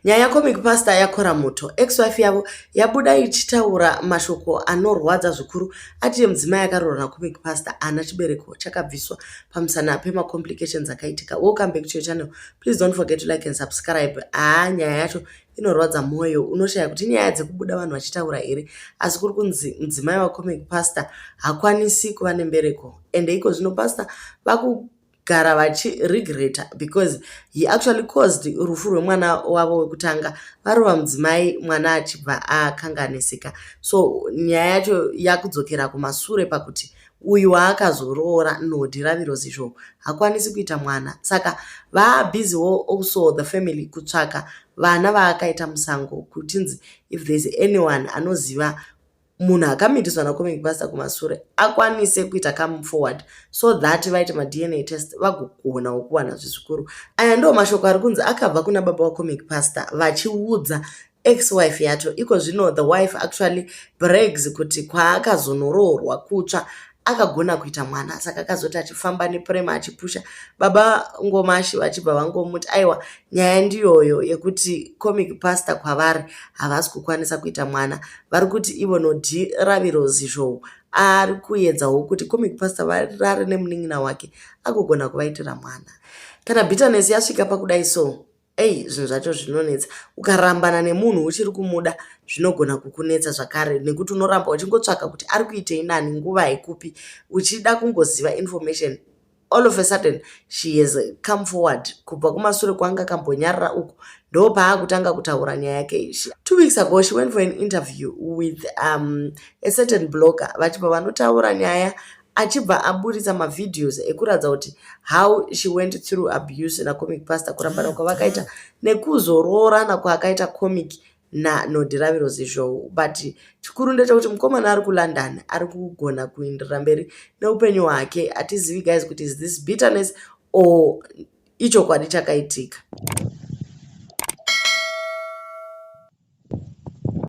Nyaya yaComic Pastor yakora muto. Ex-wife yavo yabuda ichitaura mashoko anorwadza zvikuru ati mudzimai akaroorwa naComic Pastor haana chibereko chakabviswa pamusana pemacomplications akaitika. Welcome back to your channel. Please don't forget to like and subscribe. Haa, nyaya yacho inorwadza mwoyo, unoshaya kuti inyaya dzekubuda vanhu vachitaura here, asi kuri kunzi mudzimai waComic Pastor hakwanisi kuva nembereko, ende iko zvino pastor vakugara vachiregreta because he actually caused rufu rwemwana wavo wekutanga. Varova mudzimai, mwana achibva akanganisika. So nyaya yacho yakudzokera kumasure pakuti uyu waakazoroora, Nodhi Zizou, hakwanisi kuita mwana. Saka vabusywo also the family kutsvaka vana vaakaita musango, kutinzi if there is anyone anoziva munhu akamitiswa naComic Pastor kumasure akwanise kuita come forward so that vaite maDNA test vagogonawo kuwana zvizvikuru. Aya ndo mashoko ari kunzi akabva kuna baba waComic Pastor vachiudza ex-wife yacho. Iko zvino the wife actually brags kuti kwaakazonoroorwa kutsva akagona kuita mwana. Saka akazoti achifamba nepurema achipusha baba Ngomashi, vachibva vangomuti aiwa, nyaya ndiyoyo yekuti Comic Pastor kwavari havasi kukwanisa kuita mwana. Vari kuti ivo Nodhi Raviro Zizou ari kuedzawo kuti Comic Pastor varare nemunin'ina wake agogona kuvaitira mwana. Kana bitterness yasvika pakudai so, ei, zvinhu zvacho zvinonetsa. Ukarambana nemunhu uchiri kumuda, zvinogona kukunetsa zvakare, nekuti unoramba uchingotsvaka kuti ari kuitei nani, nguva ikupi, uchida kungoziva information. All of a sudden she has come forward kubva kumasure kwanga akambonyarara uku, ndo paakutanga kutaura nyaya yake. 2 weeks ago she went for an interview with a certain blogger, vachibva vanotaura nyaya, achibva aburitsa mavideos ekuratidza kuti how she went through abuse naComic Pastor, kurambana kwavakaita nekuzoroorana kwaakaita Comic naNodhiraviro Zizou. But chikuru ndechekuti mukomana ari kuLondon, ari kugona kuenderera mberi neupenyu hwake. Hatizivi guys kuti is this bitterness or ichokwadi chakaitika.